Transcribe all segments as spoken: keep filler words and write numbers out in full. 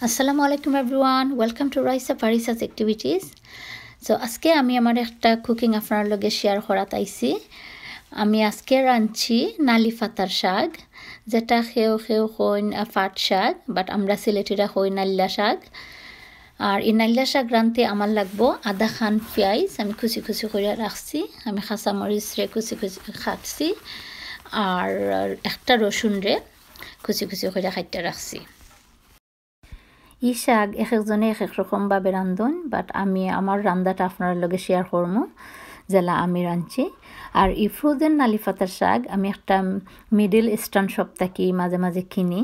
আসসালামু আলাইকুম everyone, welcome to Raisa Farisa's Activities. So আজকে আমি আমার একটা কুকিং আপনার লগে শেয়ার করাত আইছি। আমি আজকে রাঁধছি নালি পাতার শাক, যেটা কেউ কেউ কইন আহ, পাট শাক, বাট আমরা সিলেটিরা কই নাল্লা শাক। আর এই নাল্লা শাক রাঁধতে আমার লাগবো আধা খান পিয়াইজ, আমি কুচি কুচি করে রাখছি। আমি কাঁচা মরিচ রে কুচি কুচি কাটছি, আর একটা রসুন রে কুচি কুচি করে কাটিয়া রাখছি। ই শাক এক একজনে এক এক রকম ভাবে রান্ধইন, বাট আমি আমার রান্দাটা আপনার লগে শেয়ার করমু, যেলা আমি রাঁধছি। আর ই ফ্রোজেন নালি পাতার শাক আমি একটা মিডল ইস্টার্ন শপ থাকি মাঝে মাঝে কিনি।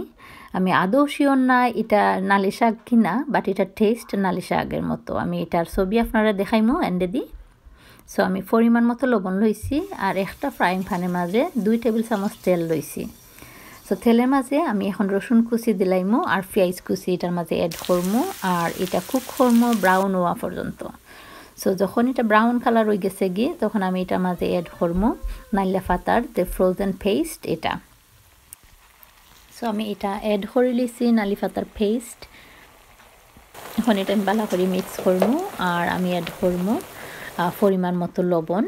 আমি আদৌ শিওর না এটা নালি শাক কিনা, বাট এটা টেস্ট নালি শাকের মতো। আমি এটার ছবি আপনারা দেখাইমু এন্ডেদি। সো আমি পরিমাণ মতো লবণ লইছি, আর একটা ফ্রাইং প্যানের মাঝে দুই টেবিল চামচ তেল লইছি। সো তেলের মাঝে আমি এখন রসুন কুচি দিলাইমু, আর পিয়াইজ কুচি এটার মাঝে অ্যাড করমু, আর এটা কুক করমু ব্রাউন হওয়া পর্যন্ত। সো যখন এটা ব্রাউন কালার হয়ে গেছে গি, তখন আমি এটার মাঝে অ্যাড করমু নাল্লা পাতার যে ফ্রোজেন পেস্ট এটা। সো আমি এটা অ্যাড করে লিছি নালি পাতার পেস্ট। এখন এটা আমি ভালা করে মিক্স করমু, আর আমি অ্যাড করমু আহ, পরিমাণ মতো লবণ।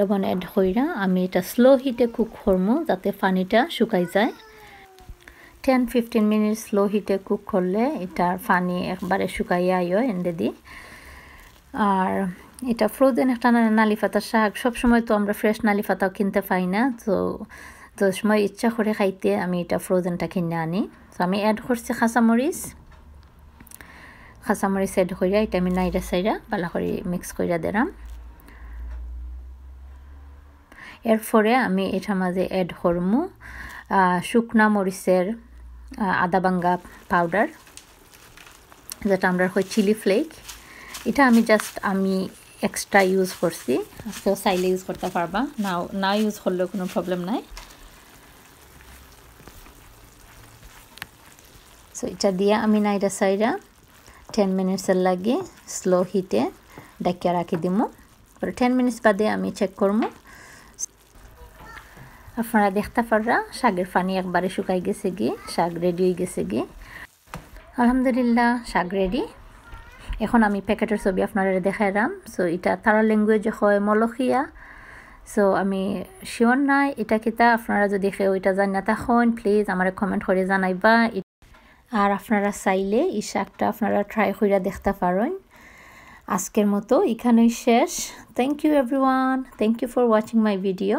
লবণ অ্যাড কইরা আমি এটা স্লো হিটে কুক করমু, যাতে পানিটা শুকাই যায়। টেন ফিফটিন মিনিট স্লো হিটে কুক করলে এটার পানি একবারে শুকাইয়া আইও এন্ডেদি। আর এটা ফ্রোজেন একটা না-, নালি পাতার শাক। সবসময় তো আমরা ফ্রেশ নালি পাতাও কিনতে পাই না, তো যে সময় ইচ্ছা করে খাইতে আমি এটা ফ্রোজেনটা কিনে আনি। তো আমি অ্যাড করছি কাঁচামরিচ, কাঁচামরিচ অ্যাড করিয়া এটা আমি নাইরা সাইরা ভালা করে মিক্স করিয়া দিলাম। এরপরে আমি এটার মাঝে অ্যাড করমু আহ, শুকনা মরিচের আহ, আদা ভাঙ্গা পাউডার, যেটা আমরা কই চিলি ফ্লেক। এটা আমি জাস্ট আমি এক্সট্রা ইউজ করছি, কেউ চাইলে ইউজ করতে পারবা, নাও না ইউজ করলেও কোনো প্রবলেম নাই। সো এটা দিয়া আমি নাইরা সাইরা টেন মিনিটসের লাগি স্লো হিটে ডাকিয়া রাখি দিমু। পরে টেন মিনিটস বাদে আমি চেক করমু। আপনারা দেখতা পাররা শাকের পানি একবারে শুকাই গেছে গি, শাক রেডি হয়ে গেছে গি। আলহামদুলিল্লাহ, শাক রেডি। এখন আমি প্যাকেটের ছবি আপনারা দেখাইলাম। সো এটা তারা ল্যাঙ্গুয়েজে হয় মলখিয়া। সো আমি শিওর নাই এটা কিতা, আপনারা যদি কেউ এটা জানি না তখন প্লিজ আমারে কমেন্ট করে জানাইবা। আর আপনারা চাইলে এই শাকটা আপনারা ট্রাই করিয়া দেখতে পারেন। আজকের মতো এখানেই শেষ। Thank you everyone, thank you for watching my video.